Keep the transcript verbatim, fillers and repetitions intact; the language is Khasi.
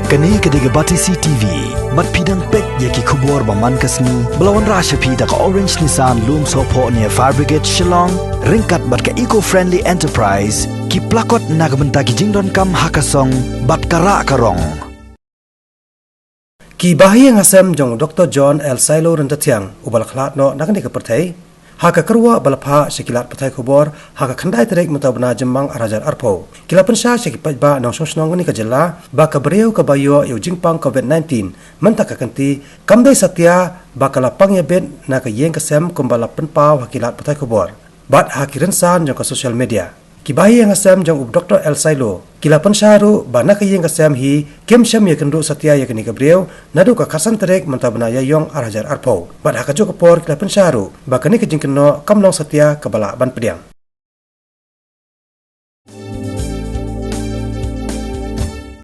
Kane ka dei ka Batesi T V, bad phi dang peit ïa ki khubor ba man ka sngi, ba la wanrah sha phi da ka Orange Nissan Lumsohphoh near Fire Brigade Shillong, ryngkat bad ka Eco Friendly Enterprise, ki plakot na ka bynta ki jingdonkam ha ka song, bad ka rah ka rong. Ki bahaïing hasem jong u Doktor John L Sailo Ryntathiang, uba la khlad noh na kane ka pyrthei, ha ka kyrwoh ba la phah sha ki lad pathai khubor ha ka khyndai tarik mynta u bnai Jymmang ar hajar arphew, ki la pynshai sha ki paidbah nongshong shnong kane ka jylla ba ka briew kaba ïoh ïa u jingpang covid nineteen mynta ka kynti kam dei satia ba ka la pang ïabit na ka ïing ka sem kumba la pynpaw ha ki lad pathai khubor bad ha ki rynsan jong ka social media. Ki bahaïing hasem jong u Doktor L Sailo ki la pynshai ruh ba na ka ïing ka sem hi kim shym ïakynduh satia ïa kane ka briew naduh ka khatsan tarik mynta u bnai Ïaïong ar hajar arphew, bad ha kajuh ka por ki la pynshai ruh ba kane ka jingkynnoh kam long satia kaba lah ban pdiang.